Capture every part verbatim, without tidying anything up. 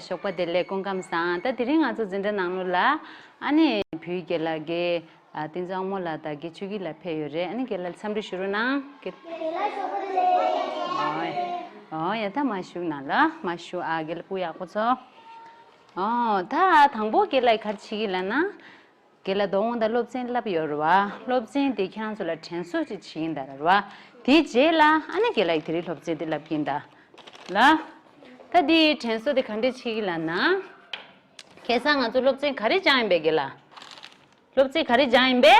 ཞོགས་པ་བདེ་ལེགས། སྐུ་ཁམས་བཟང་། ད་དེ་རིང་ང་ཚོ་འཛིན་གྲྭ་ནང་ལོགས་ལ་ཨ་ནི་བུའི་རྒན་ལགས་ཀྱིས་ཨ་བསྟན་འཛིན་དབང་མོ་ལགས་དང་རྒན་ཆོས་སྐྱིད་ལགས་ཕེབས་ཡོད་རེད། ཨ་ནི་རྒན་ལགས་འཚམས་འདྲི་ཞུ་རོགས་གནང་། རྒན་ལགས་ཞོགས་པ་བདེ་ལེགས། ཨོ་ཡ་ད་མར་བཞུགས་གནང་ལ། མར་བཞུགས་ཨ། རྒན་ལགས་སྐུ་ཡག་པོ་ཚོ། ཨོ་ད་དང་པོ་རྒན་ལགས་ག་རེ་བྱེད་ཀྱི་ལབ་ན། རྒན་ལགས་དོ་དགོང་དག་སློབ་ཚན་བསླབ་ཡོད་རེད་བ། སློབ་ཚན་དེ་ཁྱེད་རང་ཚོ་ལ་དྲན་གསོ་ཅིག་བྱེད་ཀྱིན་གདའ་རེད་བ། དེའི་རྗེས་ལ་ཨ་ནི་རྒན་ལགས་དེ་རིང་སློབ་ཚན་དེ་བསླབ་ཀྱིན་གདའ་ལ། ད་དེའི་དྲན་གསོ་དེ་ག་འདྲས་བྱེད་ཀྱི་ལབ་ན། ཁ་སང་ང་ཚོ་སློབ་ཚན་ག་རེ་སྦྱངས་ཡིན་པས་རྒན་ལགས། སློབ་ཚན་ག་རེ་སྦྱངས་ཡིན་པས།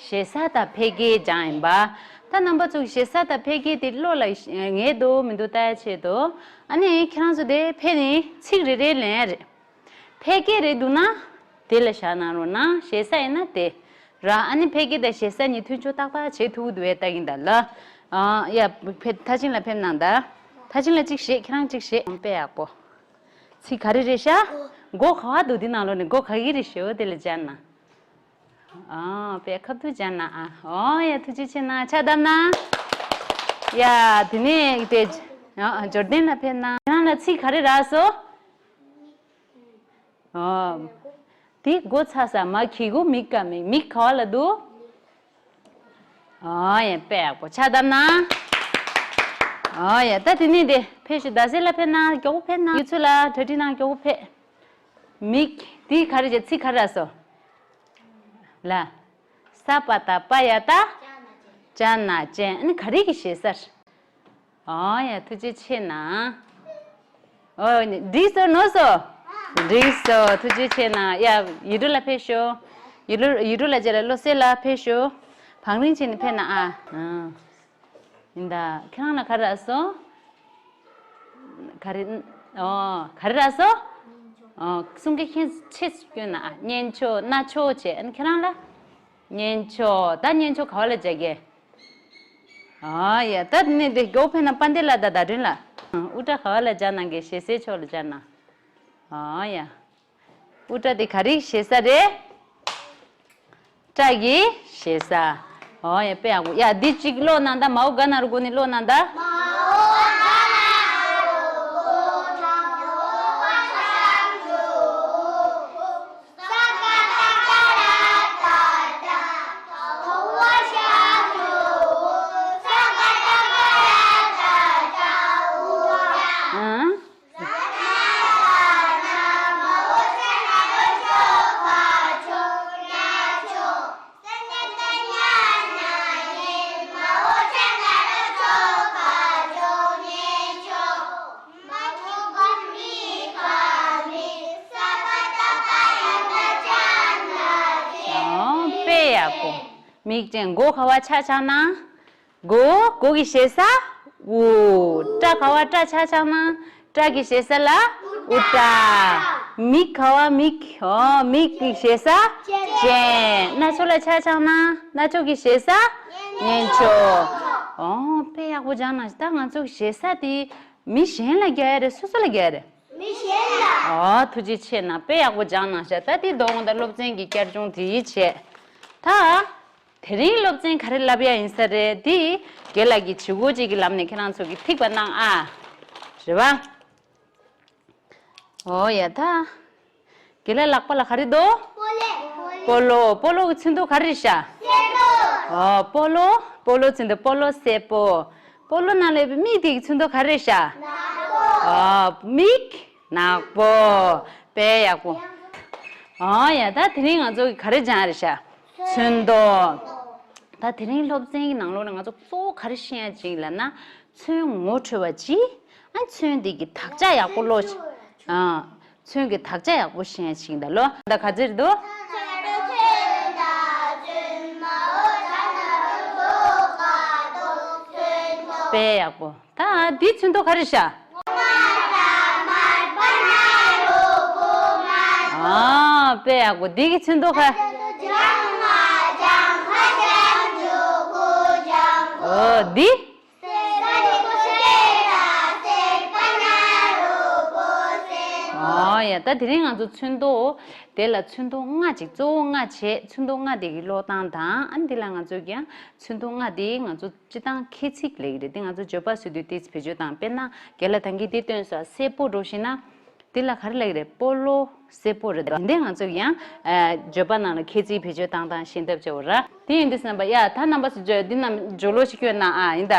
ཞེ་ས་དང་ཕལ་སྐད་སྦྱངས་ཡིན་པ། ད་རྣམ་པ་ཚོ་ཞེ་ས་དང་ཕལ་སྐད་དེ་བློ་ལ་ངེས་འདུག་མི་འདུག་ལྟ་ཡ་ཆེད་དུ། ཨ་ནི་ཁྱེད་རང་ཚོ་དེ་ཕལ་ནི་ཚིག་རེ་རེ་ལེན་ཡ་རེད། ཕལ་སྐད་རེད་འདུག་ན། དེ་ལ་བཞག་གནང་རོགས་གནང་། ཞེ་ས་ཡིན་ན་དེ། ར་ཨ་ནི་ཕལ་སྐད་དང་ཞེ་ས་གཉིས་མཐུན་ཕྱོགས་ཏག་ཏག་བྱེད་ཐུབ་ཀྱི་འདུག་བས་ལྟ་གིན་གདའ་ལ། ཨ་ཡ་ཕེབས། མཐར་ཕྱིན་ལ་ཕེབས་གནང་གདའ། མཐར་ཕྱིན་ལ་གཅིག་བཞེས། ཁྱེད་རང་གཅིག་བཞེས། དཔེ་ཡག་པོ། ཚིག་ག་རེ་རེད་ཤག་མགོ་ག་བ་འདུག་འདི་ནང་ལོགས་ནས་མགོ་ག་གི་རེད་ཤག་འོ་དེ་ལ་སྦྱར་གནང་། ཨ་དཔེ་ཁ་ཐུག་སྦྱར་གནང་ཨ། ཨོ་ཡ་ཐུགས་རྗེ་ཆེ་གནང་། ཕྱག་བརྡབ་གནང་། ཡ་དེ་ནས་དེ་ཨ་འབྱོར་ལྡན་ལ་ཕེབས་གནང་། ཁྱེད་རང་ལ་ཚིག་ག་རེ་རག་སོང་། ཨོ། དེ་མགོ་ཚ་ས་མ་གི་གུ་མིག་ག་མིག་མིག་ག་བ་ལ་འདུག་ཨོ་ཡ་དཔེ་ཡག་པོ། ཕྱག་བརྡབ་གནང་། ཨོ་ཡ་ད་དེ་ནས་དེ་ཕེབས་ཤོག་རྡ་སའི་ལ་ཕེབས་གནང་། མགྱོགས་པོ་ཕེབས་གནང་། ཡུལ་ཚོ་ལ་གྲ་སྒྲིག་གནང་། མགྱོགས་པོ་ཕེབས། མིག་དེ་ག་རེ་བྱས། ཚིག་ག་རེ་རག་སོང་། ལ། ས་པ་ད་པ་ཡ་ད། ཅ་ན་ཅན། ཨ་ནི་ག་རེ་གི་ཞེ་ས་རེད། ཨོ་ཡ་ཐུགས་རྗེ་ཆེ་གནང་། ཨོ་འགྲིག་སོང་ནོར་སོང་། འགྲིག་སོང་། ཐུགས་རྗེ་ཆེ་གནང་། ཡ་ཡུལ་གྲུ་ལ་ཕེབས་ཤོག་ཡུལ་གྲུ་ཡུལ་གྲུ་ལ་རྗེས་ལ་བློ་གསལ་ལ་ཕེབས་ཤོག་བང་རིམ་བྱས་ནས་ཕེབས་གནང་ཨ། ཨ། ཡིན་ད། ཁྱེད་རང་ལ་ག་རེ་རག་སོང་། ག་རེ། ཨོ་ག་རེ་རག་སོང་། ཨོ་གསུང་སྐད་ཁྱེད་ཆེ་སྐྱོན་ན་ཨ། གཉེན་ཆོ་ན་ཆོ་བྱས། ཨ་ནི་ཁྱེད་རང་ལ། གཉེན་ཆོ། ད་གཉེན་ཆོ་ག་བ་ལ་སྦྱར་གི། ཨ་ཡ་ད་ནི་དེ་མགྱོགས་ཕེབས་གནང་། དཔལ་ལྡན་ལགས་དང་ཟླ་སྒྲོན་ལགས། ཨུ་ཏྲ་ག་བ་ལ་སྦྱར་གནང་གི། ཞེ་སའི་ཕྱོགས་ལ་སྦྱར་གནང་། ཨ་ཡ། ཨུ་ཏྲ་དེ་ག་རེ་ཞེ་ས་རེད། སྐྲ་གི་ཞེ་ས། ཨོ་ཡ་དཔེ་ཡག་པོ། ཡ་འདི་གཅིག་ཀློག་གནང་ད། མའོ་ག་ན་རོ་གོ་ནས་ཀློག་གནང་ད། ཨང་། ཨོ་དཔེ་ཡག་པོ། མིག་ཅན། མགོ་ག་བ་ཆ་བཞག་ན། མགོ། མགོ་གི་ཞེ་ས། དབུ། སྐྲ་ག་བ་སྐྲ་ཆ་བཞག་ན། སྐྲ་གི་ཞེ་ས་ལ། དབུ་སྐྲ། མིག་ག་བ་མིག་ཨོ་མིག་གི་ཞེ་ས། ཅན། རྣ་ཆོ་ལ་ཆ་བཞག་ན། རྣ་ཆོ་གི་ཞེ་ས། གཉེན་ཆོ། ཨོ་དཔེ་ཡག་པོ་སྦྱངས་གནང་། ད་ང་ཚོ་གི་ཞེ་ས་དེ་མི་གཞན་ལ་རྒྱག་ཡ་རེད། སོ་སོ་ལ་རྒྱག་ཡ་རེད། མི་གཞན་ལ། ཨོ་ཐུགས་རྗེ་ཆེ་གནང་། དཔེ་ཡག་པོ་སྦྱངས་གནང་ཤག་ད་དེ་དོ་དགོང་དག་སློབ་ཚན་གྱི་བསྐྱར་སྦྱོང་དེ་བྱས། ད། དེ་རིང་སློབ་ཚན་ག་རེ་བསླབ་ཡ་ཡིན་ས་རེད། དེ་རྒན་ལགས་ཀྱིས་བྱེད་སྒོ་གཅིག་གི་ལམ་ནས་ཁྱེད་རང་ཚོ་གིས་ཐིག་པ་གནང་ཨ། རེད་བ། ཨོ་ཡ་ད། རྒན་ལགས་ལག་པ་ལ་ག་རེ་འདུག་སྤོ་ལོ། སྤོ་ལོ་གི་ཚོན་མདོག་ག་རེ་རེད་ཤག་ཨོ་སྤོ་ལོ། སྤོ་ལོ་ཚོན་མདོག་སྤོ་ལོ་སེར་པོ། སྤོ་ལོ་ནང་ལ་ཡོད་པའི་མིག་དེ་གི་ཚོན་མདོག་ག་རེ་རེད་ཤག་ཨོ་མིག་ནག་པོ། དཔེ་ཡག་པོ། ཨོ་ཡ་ད་དེ་རིང་ང་ཚོ་གི་ག་རེ་སྦྱངས་རེད་ཤག་ཚོན་མདོག་ད་དེ་རིང་སློབ་ཚན་གྱི་ནང་ལོགས་ནས་ང་ཚོ་གཙོ་བོ་ག་རེ་ཤེས་ཡ་ཅིག་ལབ་ན། ཚོན་ངོ་འཕྲོད་པ་ཅིག་ཨ་ཚོན་དེ་གི་དག་ཆ་ཡག་པོ་ཀློག་ཨ་ཚོན་གྱི་དག་ཆ་ཡག་པོ་ཤེས་ཡ་ཅིག་ད་ལོ། ད་ག་ཚོད་འདུག་དཔེ་ཡག་པོ། ད་འདི་ཚོན་མདོག་ག་རེ་ཤག་ཨ་དཔེ་ཡག་པོ། འདི་གི་ཚོན་མདོག་ག་ཨོ་འདི། ཨ། ཨོ་ཡ། ད་དེ་རིང་ང་ཚོ་ཚོན་མདོག་དེ་ལ་ཚོན་མདོག་ལྔ་ཅིག་གཙོ་བོ་ལྔ་བྱས། ཚོན་མདོག་ལྔ་དེ་གི་ཀློག་སྟངས་དང་། ཨ་ནི་དེ་ལ་ང་ཚོ་ཀྱང་ཚོན་མདོག་ལྔ་དེ་ང་ཚོ་སྤྱིར་བཏང་ཁྱད་ཚིག་ལབ་ཀྱི་རེད། དེ་ང་ཚོ་བརྗོད་པ་བཟོ་དུས་ཏོག་ཙམ་བེད་སྤྱོད་བཏང་། དཔེར་ན་རྒན་ལགས་ད་གིན་དེ་སྟོན་སོང་། སེར་པོ་འདྲ་ཞིག་ན། དེ་ལ་ག་རེ་ལབ་ཀྱི་རེད། སྤོ་ལོ་སེར་པོ་རེད། འདི་ང་ཚོ་ཡང་ཨ་བརྗོད་པ་ནང་ལ་ཁྱད་ཚིག་བེད་སྤྱོད་བཏང་སྟངས་ཤེས་ཐབས་བྱེད་དགོས་ར། དེ་ཡིན་དུས་ཙམ་པ་ཡ། ད་རྣམ་པ་ཚོ་འདི་རྣམས་སྦྱོར་ཀློག་ཞིག་སྐྱོན་གནང་ཨ། ཡིན་ད།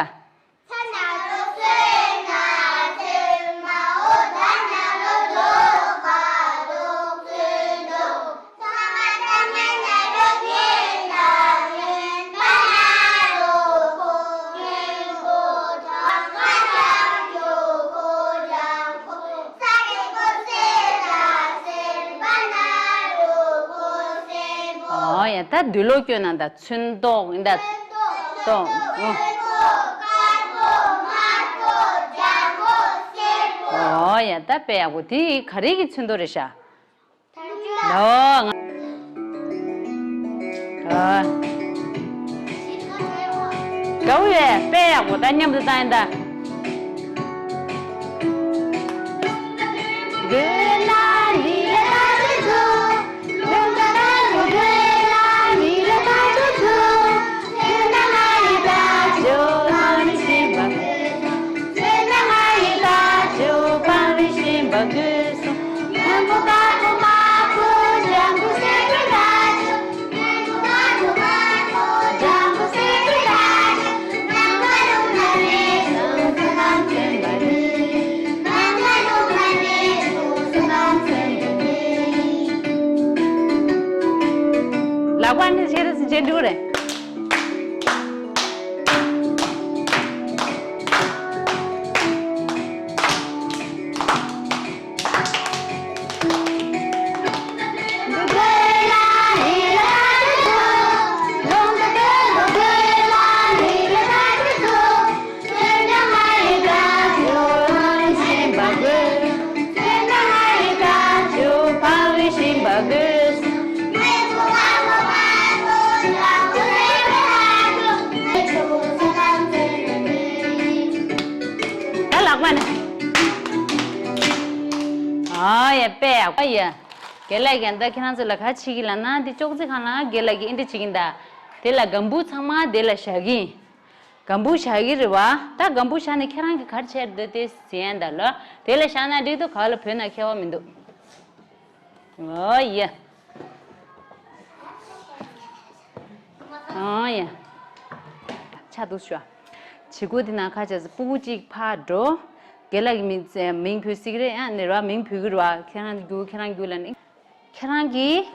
ཨོ་ཡ། ད་འདུག་ཀློག་སྐྱོན་གནང་ད། ཚོན་མདོག་ཡིན་ད། མདོག་ཨོ། ཨོ་ཡ། ད་དཔེ་ཡག་པོ། དེ་ག་རེ་གི་ཚོན་མདོག་རེད་ཤག་ལོ། ང་། ཨ། དགའ་བོ་ཡོད། དཔེ་ཡག་པོ། ད་མཉམ་དུ་བཏང་ཡིན་ད། ལག་པ་ནི་ཆེ་རུ་ཕྱིན་འགྲོ་རེད། ད་ལག་པ་ནས། ཨ་ཡ། དཔེ་ཡག་པོ་ཡ། རྒན་ལགས་ཀྱིས་ད་ཁྱེད་རང་ཚོ་ལ་ག་བྱེད་ཀྱི་ལབ་ན། འདི་ཅོག་ཙེ་སྒང་ལ་རྒན་ལགས་ཀྱིས་འདི་འདྲ་བྱེད་ཀྱི་ཡིན་ད། དེ་ལ་སྒམ་པོ་ཚང་མ་དེ་ལ་བཞག་གི་ཡིན། སྒམ་པོ་བཞག་གི་རེད་བ། ད་སྒམ་པོ་བཞག་ནས་ཁྱེད་རང་གིས་ག་རེ་བྱས་འདུག་དེ་ཟེར་ཡ་ད་ལོ། དེ་ལ་བཞག་ན་འགྲིག་འདུག་ག་ལ་བོད་ནང་ཁྱད་པར་མི་འདུག་ཨོ་ཡ། ཨོ་ཡ། ཆ་འདུག་ཤོག་བྱེད་སྒོ་འདི་ནང་ཁ་ཆེ་ས་སྤུ་གུ་གཅིག་ཕར་འགྲོ། རྒན་ལགས་ཀྱི་མིང་མིང་བོས་སྲིད་ཀྱི་རེད། ཨ་ནི་རེད་བ། མིང་བོས་ཀྱི་རེད་བ། ཁྱེད་རང་རྒྱུགས། ཁྱེད་རང་རྒྱུགས་ལབ་ནི། ཁྱེད་རང་གིས་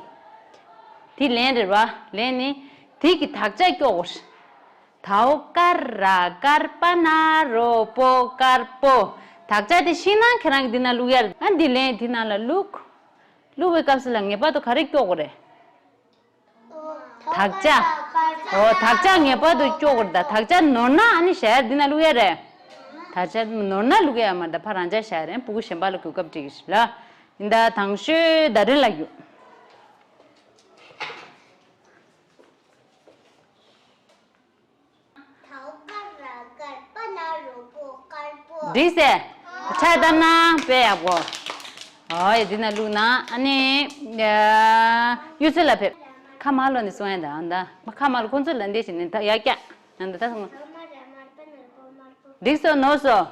དེ་ལན་རེད་བ། ལན་ནི་དེ་གི་དག་ཆ་སྐྱོར་དགོས། ད་འོ་ཀ་ར་ཀར་པ་ན་རོ་པོ་དཀར་པོ། དག་ཆ་དེ་ཤེས་ན་ཁྱེད་རང་གིས་འདི་ན་བླུག་ཡ་རེད། ཨ་འདི་ལན་དེ་ནང་ལ་བླུག་བླུག་པའི་སྐབས་སུ་ལ་ངེས་པར་དུ་ག་རེ་སྐྱོར་དགོས་རེད། དག་ཆ། འོ་དག་ཆ་ངེས་པར་དུ་སྐྱོར་དགོས་རེད། ད་དག་ཆ་ནོར་ན་ཨ་ནི་བཞག་ཡ་རེད། འདི་ན་བླུག་ཡ་རེད། དག་ཆ་ནོར་ན་བླུག་ཡ་མ་རེད། ད་ཕར་རང་འཇགས་བཞག་ཡ་རེད། སྤུ་གུ་གཞན་པ་ལ་གོ་སྐབས་སྤྲད་ཀྱི་ཞིག་ལ། ཡིན་ད། དང་ཤོས་ཟླ་སྒྲོན་ལགས་རྒྱུགས། འགྲིག་སེ། ཕྱག་བཏབ་ན་དཔེ་ཡག་པོ། ཨོ་ཡ། འདི་ན་བླུགས་ན་ཨ་ནི། གཡུ་མཚོ་ལ་ཕེབས། ཁ་མ་ལོ་ནས་སོང་ཡ་ད། ཨ་ད་ཁ་མ་ལོ་ཁོང་ཚོ་ལ་འདི་བྱས་ནས་ད་ཡར་བཀྱག་ཨ་ད་ད་སོང་། འགྲིག་སོང་། ནོར་སོང་།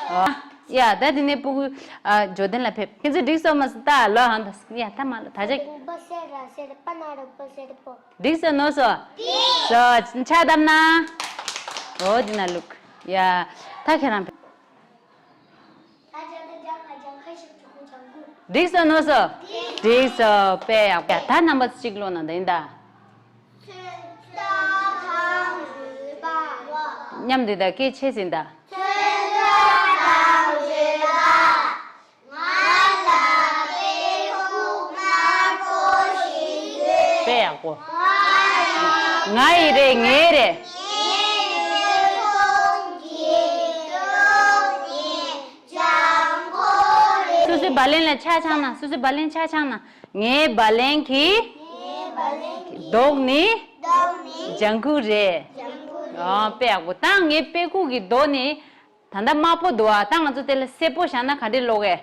ཨ་ཡ། ད་དེ་ནས་སྤུ་གུ་ཨ་འབྱོར་ལྡན་ལ་ཕེབས། ཁྱེད་ཚོ་འགྲིག་སོང་མ་སོང་ད་ལོ། ཨ་ད་ཡ་ད་མ་ལོ་ད་ཅག་འགྲིག་སོང་། ནོར་སོང་། སོ་ཕྱག་བཏབ་ན། འོ་འདི་ན་བླུགས་ཡ། ད་ཁྱེད་རང་ཕེབས། འགྲིག་སོང་། ནོར་སོང་། འགྲིག་སོང་། དཔེ་ཡག་པོ། ད་རྣམ་པ་གཅིག་ཀློག་ན་ད་ཡིན་ད། མཉམ་དུ་ད་སྐད་ཆེ་ཟིན་ད། དཔེ་ཡག་པོ། ང་ཡི་རེད། ངའི་རེད། སོ་སོའི་བ་ལན་ལ་ཆ་བཞག་ན། སོ་སོའི་བ་ལན་ཆ་བཞག་ན། ངའི་བ་ལན་གྱི་མདོག་ནི་ལྗང་ཁུ་རེད། ཨ་དཔེ་ཡག་པོ། ད་ངའི་དཔེ་ཁུག་གི་མདོག་ནི་ད་ལྟ་དམར་པོ་འདུག་ཨ། ད་ང་ཚོ་དེ་ལ་སེར་པོ་བཞག་ན་ག་འདྲས་ཀློག་གས།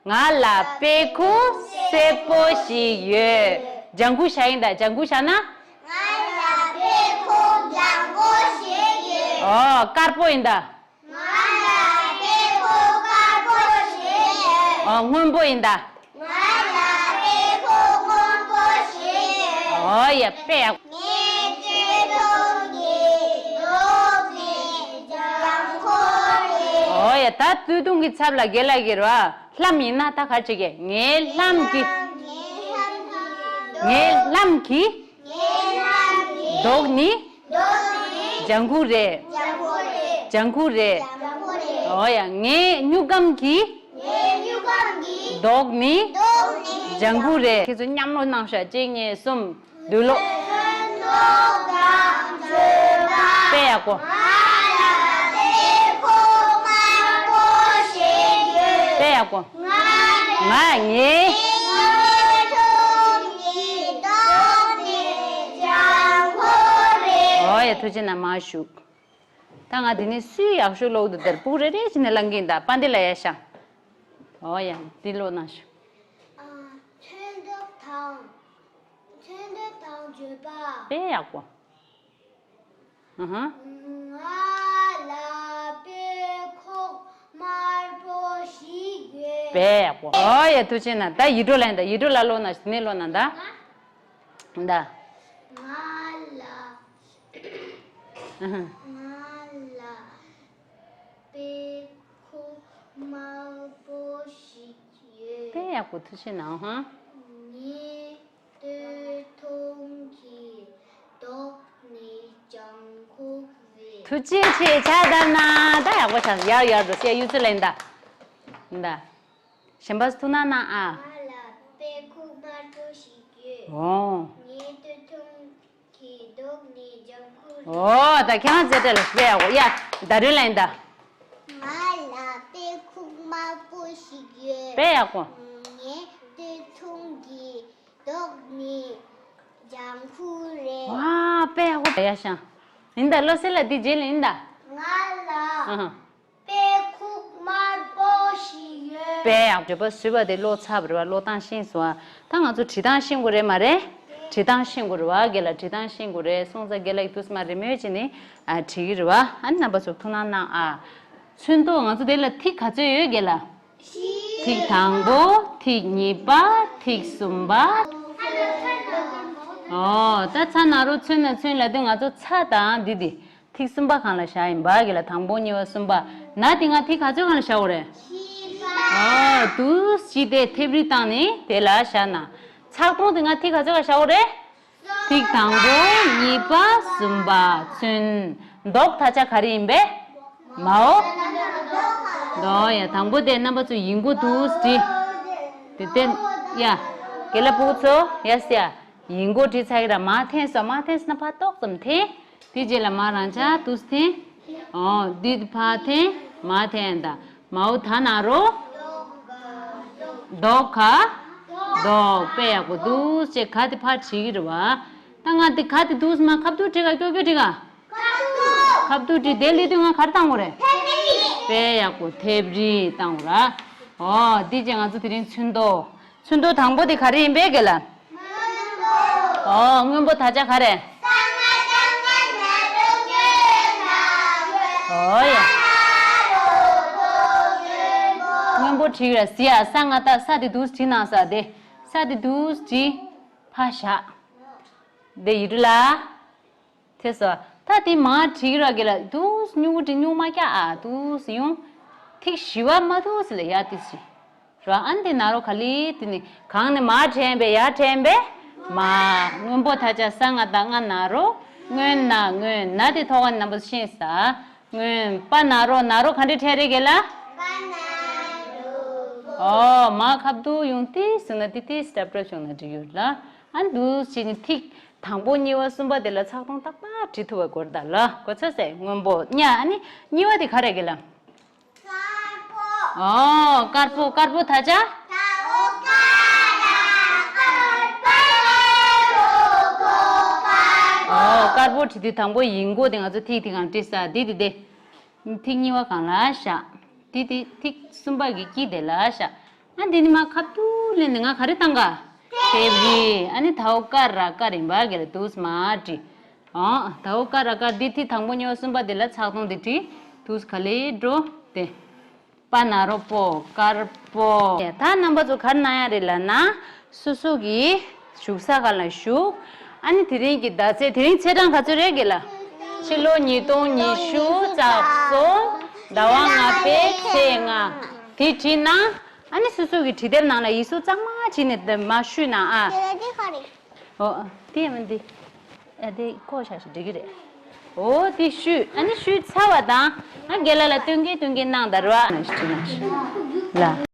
ང་ལ་དཔེ་ཁུག་སེར་པོ་ཞིག་ཡོད། ལྗང་ཁུ་བཞག་ཡིན་ད། ལྗང་ཁུ་བཞག་ན། ང་ལ་དཔེ་ཁུག་ལྗང་ཁུ་ཞིག་ཡོད། ཨོ། དཀར་པོ་ཡིན་ད། ང་ལ་དཔེ་ཁུག་དཀར་པོ་ཞིག་ཡོད། ཨོ། སྔོན་པོ་ཡིན་ད། ང་ལ་དཔེ་ཁུག་སྔོན་པོ་ཞིག་ཡོད། ཨོ་ཡ། དཔེ་ཡག་ངའི་སྟོད་ཐུང་གི་མདོག་ནི་ལྗང་ཁུ་རེད། ཨོ་ཡ། ད་སྟོད་ཐུང་གི་ཚབ་ལ་རྒན་ལགས་ཀྱིས་རེད་བ། ལྷམ་ཡིན་ན་ད་ག་རེ་བྱེད་ཀྱི། ངའི་ལྷམ་གྱི། ངའི་ལྷམ་གྱི། ངའི་ལྷམ་གྱི། མདོག་ནི། མདོག་ནི། ལྗང་ཁུ་རེད། ལྗང་ཁུ་རེད། ལྗང་ཁུ་རེད། ལྗང་ཁུ་རེད། ཨོ་ཡ། ངའི་སྨྱུག་སྒམ་གྱི། ངའི་སྨྱུག་སྒམ་གྱི། མདོག་ནི། མདོག་ནི། ལྗང་ཁུ་རེད། ཁྱེད་ཚོ་མཉམ་ལོག་གནང་ཤག་གཅིག་གཉིས་གསུམ། འདུག་ལོ། ཚོན་མདོག་དང་བརྗོད་པ། དཔེ་ཡག་པོ། ང་ལ་དཔེ་ཁུག་དམར་པོ་ཞིག་ཡོད། དཔེ་ཡག་པོ། ང་ངའི། ངའི་སྟོད་ཐུང་གི་མདོག་ནི་ལྗང་ཁུ་རེད། ཨོ་ཡ། ཐུགས་རྗེ་གནང་། མར་བཞུགས། ད་ང་འདི་ནས་སུས་ཡག་ཤོས་ཀློག་འདུག་དེར་སྤུ་གུ་རེ་རེ་བྱས་ནས་ཀློག་གིན་ད། པ་འདི་ལ་ཡ་ཤ། ཨོ་ཡ། འདི་ཀློག་གནང་ཤོག་ཨ། ཚོན་མདོག་དང་། ཚོན་མདོག་དང་བརྗོད་པ། དཔེ་ཡག་པོ། ཨ་ཧ། ང་ལ་དཔེ་ཁུག་དམར་པོ་ཞིག་ཡོད། དཔེ་ཡག་པོ། ཨོ་ཡ། ཐུགས་རྗེ་གནང་། ད་ཡིག་འབྲུ་ལ་ཡིན་ད། ཡིག་འབྲུ་ལ་ཀློག་གནང་། ནི་ཀློག་གནང་ད། ད། ང་ལ། ཨ་ཧ། ང་ལ་དཔེ་ཁུག་དམར་པོ་ཞིག་ཡོད། དཔེ་ཡག་པོ། ཐུགས་རྗེ་གནང་། ཧ། ངའི་སྟོད་ཐུང་གི་མདོག་ནི་ལྗང་ཁུ་རེད། ཐུགས་རྗེ་ཆེ། ཕྱག་བརྡབས་གནང་། ད་ཡག་པོ་ཆགས། ཡར་ཡར་འགྲོ་སེ། ཡུལ་ཚོ་ལ་ཡིན་ད། ད། གཞན་པ་ཐུགས་སྣང་གནང་ཨ། ང་ལ་དཔེ་ཁུག་དམར་པོ་ཞིག་ཡོད། ཨོ། ངའི་སྟོད་ཐུང་གི་མདོག་ནི་ལྗང་ཁུ་རེད། ཨོ། ད་ཁྱེད་རང་རྩེ་གྲས་ལ་ཞུ་ཡག་གོ་ཡ། ད་རུང་ལ་ཡིན་ད། ང་ལ་དཔེ་ཁུག་དམར་པོ་ཞིག་ཡོད། དཔེ་ཡག་པོ། ངའི་སྟོད་ཐུང་གི་མདོག་ནི་ལྗང་ཁུ་རེད། ཝ། དཔེ་ཡག་པོ། ཡ་ཤང་། ཡིན་ད། བློ་གསལ་ལགས་འདི་རྗེས་ལ་ཡིན་ད། ང་ལ། ཨ་ཧ། དཔེ་ཁུག་དམར་པོ་ཞིག་ཡོད། དཔེ་ཡག་པོ། བྲིས་པ་བཟོས་པ་དེ་ཀློག་ཚར་བ་རེད་བ། ཀློག་སྟངས་ཤེས་སོང་ཨ། ད་ང་ཚོ་བྲིས་སྟངས་ཤེས་དགོས་རེད་མ་རེད། བྲིས་སྟངས་ཤེས་དགོས་རེད་བ། རྒན་ལགས་བྲིས་སྟངས་ཤེས་དགོས་རེད། སོང་ཙང་རྒན་ལགས་ཀྱིས་དུས་མ་རེ་མོས་བྱས་ནས་ཨ་བྲིས་ཀྱི་རེད་བ། ཨ་ནི་རྣམ་པ་ཚོ་ཐུགས་སྣང་གནང་ཨ། ཚོན་མདོག་ང་ཚོ་དེ་ལ་ཐིག་ག་ཚོད་ཡོད་རྒན་ལགས། ཐིག་དང་པོ། ཐིག་གཉིས་པ། ཐིག་གསུམ་པ། ཨོ། ད་ཚ་ན་རོ་ཚོན་ན་ཚོན་ལབ་དུས་ང་ཚོ་ཚ་དང་འདི་འདི། ཐིག་གསུམ་པ་སྒང་ལ་བཞག་ཡིན་པ། རྒན་ལགས། དང་པོ་གཉིས་པ་གསུམ་པ། ན་དེ་སྔ་ཐིག་ག་ཚོད་སྒང་ལ་བཞག་དགོས་རེད། ཨོ། དུས་ཕྱིས་ཏེ་མཐེབ་རིས་བཏང་ནས་དེ་ལ་བཞག་ན། ཚགས་དོང་དེ་སྔ་ཐིག་ག་ཚོད་སྒང་བཞག་དགོས་རེད། ཐིག་དང་པོ། གཉིས་པ། གསུམ་པ། ཚོན། མདོག་ད་ཆ་ག་རེ་ཡིན་པས། མའོ། མདོག་ཡ། དང་པོ་དེ་རྣམ་པ་ཚོ་ཡིག་མགོ་དུས་བྲིས། དེ་བརྟེན་ཡ། རྒན་ལགས་སྤུ་གུ་ཚོ་ཡ་སི་ཡ། ཡིག་མགོ་བྲིས་ཚར་གི་ར། མར་འཐེན་སོང་། མར་འཐེན་སོང་ན་ཕར་ཏོག་ཙམ་འཐེན། དེ་རྗེས་ལ་མར་རང་འཇགས་དུས་འཐེན། ཨོ། འདི་ཕར་འཐེན། མར་འཐེན་ད། མའོ་ད་ན་རོ། མདོག་ག་མདོག་དཔེ་ཡག་པོ། དུས་བྱས་ག་དེ་ཕར་བྲིས་ཀྱི་རེད་བ། ད་ང་དེ་ག་དེ་དུས་མ་ཁ་བསྡུར་བྲིས་ག་ཀྱོག་ཀྱོག་བྲིས་ག་ཁ་བསྡུར་བྲིས། དེ་ལས་དུས་ང་ག་རེ་བཏང་དགོས་རེད། དཔེ་ཡག་པོ། མཐེབ་རིས་བཏང་དགོས་ར། ཨོ། འདི་བྱས་ང་ཚོ་དེ་རིང་ཚོན་མདོག་ཚོན་མདོག་དང་པོ་དེ་ག་རེ་ཡིན་པས་རྒན་ལགས། ཨོ། སྔོན་པོ་ད་ཆ་ག་རེ། ཨོ་ཡ། སྔོན་པོ་བྲིས་ར་ཟེར་ཡ། ས་ང་ད་ས་དེ་དུས་བྲིས་གནང་ས་དེ། ས་དེ་དུས་བྲིས། ཕར་བཞག་དེ་ཡིག་འབྲུ་ལ། ཐེ་སོ། ད་དེ་མར་བྲིས་ར་རྒན་ལགས། དུས་སྨྱུ་གུ་བྲིས་སྨྱུ་མ་རྒྱག་ཨ། དུས་ཡོང་། ཐིག་བཞི་པ་མ་དུས་ལ་ཡ་དེ་བྲིས། ར་ཨ་ནི་དེ་ན་རོ་ག་ལེ་དེ་ནི་གང་ནས་མར་དྲན་པས། ཡར་དྲན་པས། མ། སྔོན་པོ་ད་ཆ་ས་ང་ད་སྔ་ན་རོ། སྔོན་ན། སྔོན་ན་དེ་ཐོག་ཁ་ནས་རྣམ་པ་ཤེས་ས། སྔོན། པ་ན་རོ། ན་རོ་ག་འདྲ་འཕྲལ་རེད་རྒན་ལགས། ཨོ། མ་ཁ་བསྡུར་ཡོང་དེ་སུ་ན་དེ་དེ་སི་ཊེབ་སི་ཊེབ་བྱུང་ན་འགྲིག་ཡོད་ལ། ཨ་འདུག་བྱས་ནས་ཐིག་དང་པོ་གཉིས་པ་གསུམ་པ་དེ་ལ་ཚགས་དོང་ཏག་ཏག་བྲིས་ཐུབ་པ་དགོས་རེད་ད་ལ། གོ་ཚོད་སེ། སྔོན་པོ་གཉིས། ཨ་ནི་གཉིས་པ་དེ་ག་རེ་རྒན་ལགས། དཀར་པོ། ཨོ། དཀར་པོ། དཀར་པོ་ད་ཆ། དཀར་པོ། དཀར་པོ། ཨོ། དཀར་པོ་བྲིས་དུས་དང་པོ་ཡིག་མགོ་དེ་ང་ཚོ་ཐིག་དེ་སྒང་བྲིས་ས་དེ་དེ་དེ། ཐིག་གཉིས་པ་སྒང་ལ་བཞག་དེ་དེ་ཐིག་གསུམ་པ་གི་དཀྱིལ་དེ་ལ་བཞག་ཨ་འདི་ནི་མ་ཁ་ཐུག་ལེན་ནི་ང་ག་རེ་བཏང་ག་དེབ་རི། ཨ་ནི་དའོ་ཀ་ར་ཀ་རིམ་པ་གི་ལ་དུས་མ་བྲི། ཨོ་དའོ་ཀ་ར་ཀ་འདི་ཐི་དང་པོ་གཉིས་པ་གསུམ་པ་དེ་ལ་ཚགས་དུང་དེ་བྲི། དུས་ག་ལེ་འགྲོ་དེ། པ་ན་རོ་པོ་དཀར་པོ། ད་རྣམ་པ་ཚོ་ག་རེ་གནང་ཡ་རེད་ལབ་ན། སོ་སོ་གི་བཞུགས་ས་ག་ལ་བཞུགས། ཨ་ནི་དེ་རིང་གི་ཟླ་ཚེས་དེ་རིང་ཚེས་གྲངས་ག་ཚོད་རེད་གི་ལ། ཕྱི་ལོ་ཉིས་སྟོང་ཉི་ཤུ་རྩ་གསུམ་ཟླ་བ་ལྔ་པའི་ཚེས་ལྔ། དེ་བྲིས་ན། ཨ་ནི་སོ་སོ་གི་བྲིས་དེབ་ནང་ལ་ཡིག་གཟུགས་གཙང་མ་བྲིས་ནས་མར་བཤུས་ན་ཨ། ཨོ། དེ་མིན་འདི། ཨ་དེ་ཁོ་ཤ་ཞིག་འགྲིག་གི་རེད། ཨོ་དེ་བཤུས། ཨ་ནི་བཤུས་ཚར་བ་དང་། ཨ་རྒན་ལགས་ལ་སྟོན་གིན་སྟོན་གིན་གནང་དང་ར་ན་ཞིག་ན་ཞིག་ལ།